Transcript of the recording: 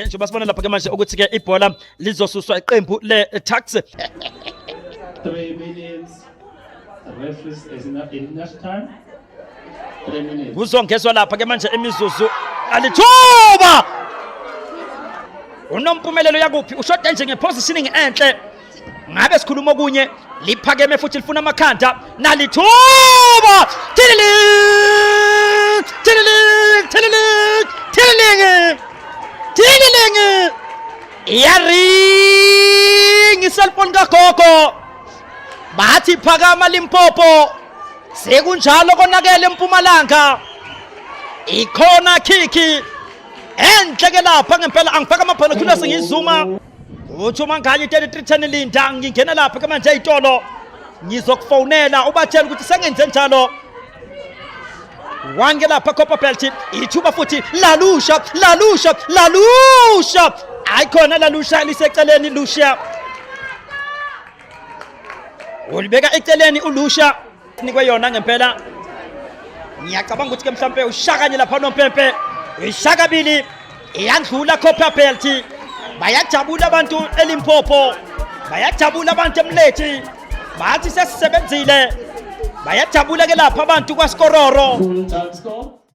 Njengoba sibona lapha ke manje ukuthi ke ibhola lizosuswa iqembu le-Tuks. 3 minutes. Referees is not enough time. 3 minutes. Kuzongezwa lapha ke manje imizuzu alithuba. Unompumelelo yakuphi ushoda nje ngepositioning enhle. Ngabe sikhuluma okunye liphakeme futhi lifuna amakhanda nalithuba. Tililing! Tililing! Tililing! Tililing! Tililing! Iyaring iselfoni kagogo. Bathi phakama Limpopo. Sekunjalo konakele eMpumalanga. Ikhona khikhi enhle ke lapha ngempela angifaka amabhanokhulasi ngizuma. Uthi uma nganye 3310 linda ngingena lapha ke manje ezitolo ngizokufonela ubatshela ukuthi sengenze njalo. Wange lapha Copperbelt ithuba futhi lalusha lalusha lalusha hayi khona lalusha liseceleni lusha ulibeka eceleni ulusha nikwe yona ngempela ngiyacabanga ukuthi ke mhlampe ushakanye lapha nompempe ishakabili iyandlula Copperbelt bayajabula abantu eLimpopo bayajabula abantu eMlethi bathi sesisebenzile bayajabula ke lapha abantu kwaSkororo. Full time score.